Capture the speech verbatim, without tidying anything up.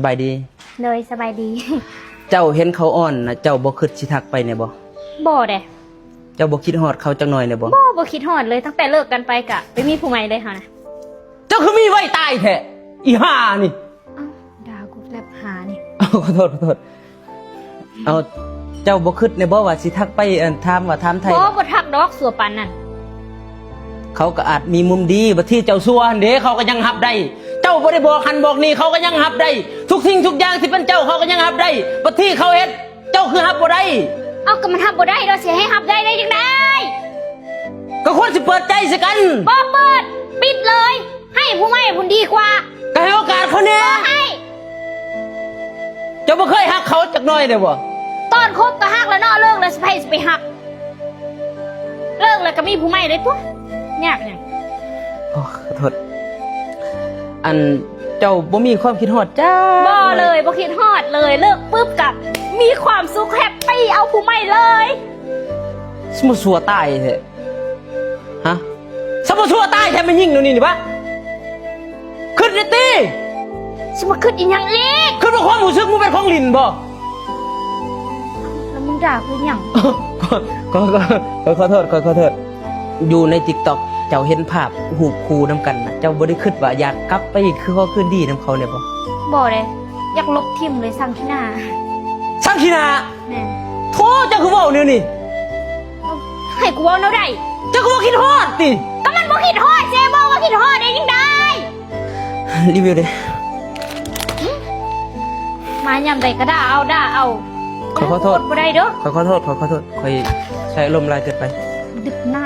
สบายดี โดย สบายดี เจ้าเห็นเขาอ่อนนะ เจ้าบ่คิดสิทักไปแหน่บ่ บ่เด้ เจ้าบ่คิดฮอดเขาจักหน่อยแหน่บ่ บ่ บ่คิดฮอดเลย ตั้งแต่เลิกกันไปกะไปมีผู้ใหม่เลยเฮานะ เจ้าคือมีไวตายแท้ อีห่านี่ เอ้า ด่ากูแบบห่านี่ เอา ขอโทษ ขอโทษ เอา เจ้าบ่คิดแหน่บ่ว่าสิทักไป อัน ถามว่าถามไถ่ บ่ บ่ทักดอก ซั่วปานนั้น เขาก็อาจมีมุมดี บัดที่เจ้าซั่วหั่นเด้ เขาก็ยังฮับได้ เจ้าบ่ได้บอกหั่นบอกนี่ เขาก็ยังฮับได้ ทุกสิ่งทุกอย่างที่เป็นเจ้า เขาก็ยังฮับได้ บัดที่เขาเฮ็ด เจ้าคือฮับบ่ได้ เอ้า ก็มันฮับบ่ได้ดอก สิให้ฮับได้ได้จั่งใด ก็ควรสิเปิดใจใส่กัน บ่เปิด ปิดเลย ให้ผู้ใหม่ผู้ดีกว่า ก็ให้โอกาสเขาแหน่ บ่ให้ เจ้าบ่เคยฮักเขาจักหน่อยเด้บ่ ตอนคบก็ฮักแล้วเนาะ เลิกแล้วสิไผสิไปฮัก เลิกแล้วก็มีผู้ใหม่เลยตั๊ว ยากหยัง โอ้ ขอโทษ อัน เจ้าบ่มีความคิดฮอดจ้า บ่เลย บ่คิดฮอดเลย เลิกปุ๊บก็มีความสุข แฮปปี้ เอาผู้ใหม่เลย สมมุติซั่วตายแท้ ฮะ สมมุติซั่วตายแท้ แม่นยิงเดี๋ยวนี้นี่ปะ คิดเลยติ สิมาคิดอีหยังอีก คิดว่าความรู้สึกมึงเป็นของหลิ้นบ่ แล้วมึงด่ากูอีหยัง ขอ ขอ ขอ ขอโทษ ขอ ขอโทษ อยู่ใน TikTok เจ้าเห็นภาพรูปคู่นำกันนะ เจ้าบ่ได้คิดว่าอยากกลับไปคืนคอคืนดีนำเขาแหน่บ่ บ่เด้ อยากลบทิ่มเลย ซังขี้หน้า ซังขี้หน้า แม่น โธ่ เจ้าคือเว้าแนวนี้ ให้กูเว้าแนวใด เจ้าคือบ่คิดฮอดติ ก็มันบ่คิดฮอด สิบอกว่าคิดฮอดได้จั่งใด รีวิวเด้ มายามใดก็ด่าเอา ด่าเอา ขอ ขอโทษ บ่ได้เด้อ ขอ ขอโทษ ขอ ขอโทษ ข้อยใช้อารมณ์หลายเกินไป ดึกหน้า